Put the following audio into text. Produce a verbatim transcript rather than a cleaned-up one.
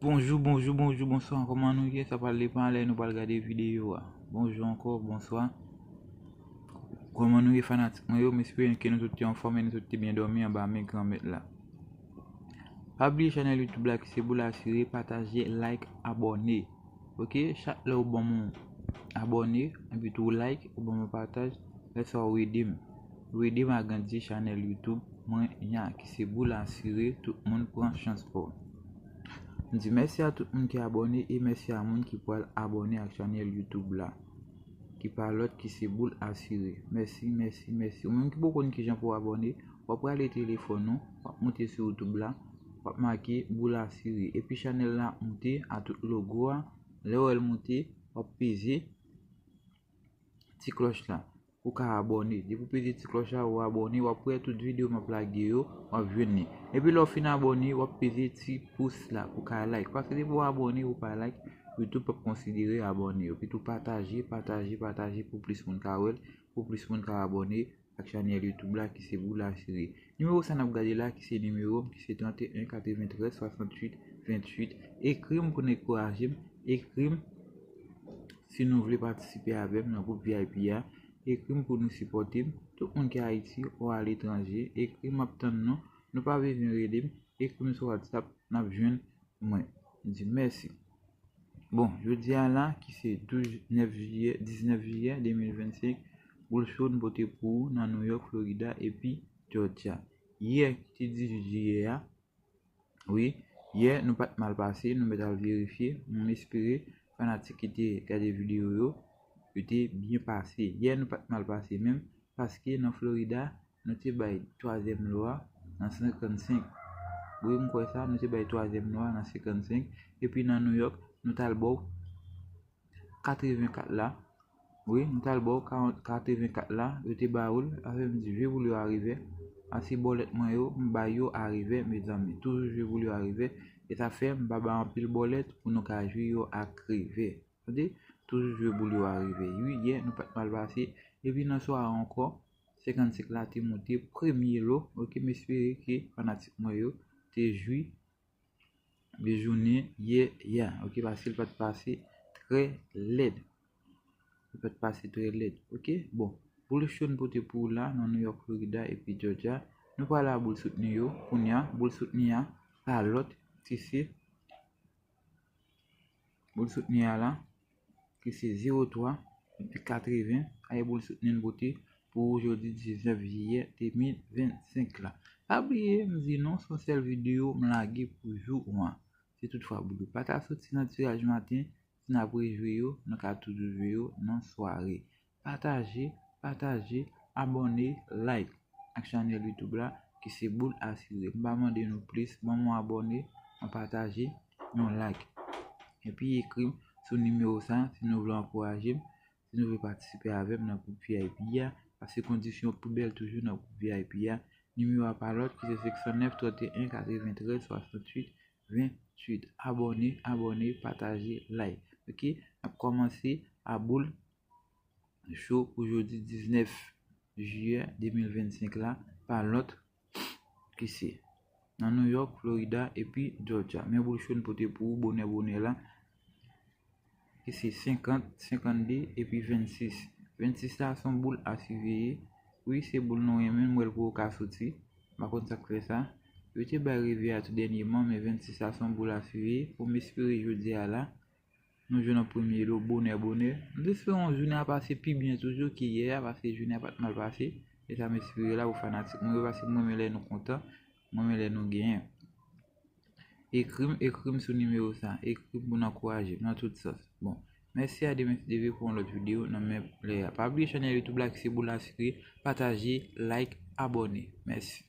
Bonjou, bonjou, bonjou, bonswa. Kòman nou ye? Sa pral depann lè nou pral gade videyo a. Bonjou ankò, bonswa. Kòman nou ye, fanatik mwen yo? M espere ke nou tout te anfòm e nou tout te byen dòmi anba men Granmèt la. Pa bliye chanèl YouTube la ki se Boul Asire, pataje, like, abòne. Oke, chak lè ou ban m yon abòne, epi tou like, ou ban m yon pataj, lè sa ou ede m. Ou ede m agrandi chanèl YouTube mwen an ki se Boul Asire, tout moun pran chans pa w. M di mèsi a tout moun ki abòne e mèsi a moun ki pral abòne ak chanèl YouTube la, ki pa lòt ki se Boul Asire. Mèsi, mèsi, mèsi. Ou menm ki poko konn kijan pou w abòne, w ap rale telefòn ou, w ap moute sou YouTube la, w ap make Boul Asire. Epi chanèl la ap moute a tout logo a. Lè w wè l moute, w ap peze ti klòch la pou w ka abòne. Depi w peze ti klòch la, ou abòne, w ap wè tout videyo m ap lage yo, w ap jwenn li. Epi lè w fin abòne, w ap peze ti pous la pou w ka like. Paske depi w abòne, ou pa like, YouTube p ap konsidere abòne yo. Epi tou pataje, pataje, pataje pou plis moun ka wè l, pou plis moun ka abòne ak chanèl YouTube la ki se Boul Asire. Nimewo sa n ap gade la ki se nimewo m ki se trannteyen katreventrèz swasantuit venntuit. Ekri m pou n ankouraje m. Ekri m si nou vle patisipe avè m nan gwoup V I P a. Ekri m pou nou sipòte m. Tout moun ki Ayiti ou aletranje, ekri m, m ap tann nou. Nou pa bezwen rele m. Ekri m sou WhatsApp, n ap jwenn mwen. M di mèsi. Bon, jodi a la, ki se douz, nèf jiyè, diznèf jiyè de mil vennsenk, Boul Cho n pote pou ou nan New York, Florida, epi Georgia. Yè, ki te dizuit jiyè a, wi, yè, nou pa t mal pase, nou mèt al verifye. M espere fanatik ki te gade videyo yo, yo te byen pase. Yè, nou pa t mal pase menm, paske nan Florida, nou te bay twazyèm lwa nan senkannsenk. Wi, m kwè sa, nou te bay twazyèm lwa nan senkannsenk. Epi nan New York, nou t al ba w katrevenkat la. Wi, nou t al ba w karant, katrevenkat la, yo te ba ou l, sa vle di jwe boul yo a revè. Pase bòlèt mwen yo, m bay yo a revè, mezanmi. Toujou jwe boul yo a revè. E sa fè m pa bay anpil bòlèt pou nou ka jwe yo ak revè. Tande? Toujou jwe boul yo a revè. Wi, yè, nou pa t mal pase. Epi nan sware ankò, senkannsenk la te moute premye lo. Oke, m espere ke fanatik mwen yo te jwi de jounen yè, yè. Oke, paske l pa t pase trè lèd. Li pa t pase trè lèd. Oke, bon. Boul Cho n pote pou ou la, nan New York, Florida, epi Georgia. Nou pral a boul soutni yo. Kounye a, boul soutni a, pa lòt, ki se boul soutni a la, ki se zewo twa epi katreven, a e boul soutni n pote pou ou jodi diznèf jiyè de mil vennsenk la. Pa bliye, m di nou, se yon sèl videyo m lage pou jou an. Si toutfwa boul yo pa ta soti nan tiraj maten, si n ap rejwe yo, nou ka toujou jwe yo nan sware. Pataje, pataje, abòne, like ak chanèl YouTube la ki se Boul Asire. M pa mande nou plis, ban m yon abòne, yon pataje, yon like. Epi ekri m sou nimewo sa si nou vle ankouraje m, si nou vle patisipe avè m nan gwoup V I P a, paske kondisyon pi bèl toujou nan gwoup V I P a. Nimewo a pa lòt ki se senk san nèf, trannteyen, katreventrèz, swasantuit, venntuit. Abòne, abòne, pataje, like. Oke, n ap kòmanse a boul cho pou jodi diznèf jiyè de mil vennsenk la, pa lòt ki se nan New York, Florida, epi Georgia. Men boul cho n pote pou ou bonè bonè la, ki se senkant, senkannde, epi vennsis. Vennsis la se yon boul a siveye. Wi, se boul nou renmen, m wè l poko ka soti. M pa konn sa k fè sa. Yo te bay revè a tou dènyèman, men vennsis la se yon boul a siveye. Pou m espere jodi a la, nou jwenn yon premye lo bonè bonè. M te espere yon jounen a pase pi byen toujou ke yè a, paske jounen a pa t mal pase. E sa m espere la pou fanatik mwen yo, paske m renmen lè nou kontan, m renmen lè nou genyen. Ekri m, ekri m sou nimewo sa. Ekri m pou n ankouraje m nan tout sans. Bon, mèsi a Demen T V pou yon lòt videyo nan menm lè a. Pa bliye chanèl YouTube la ki se Boul Asire, pataje, like, abòne. Mèsi.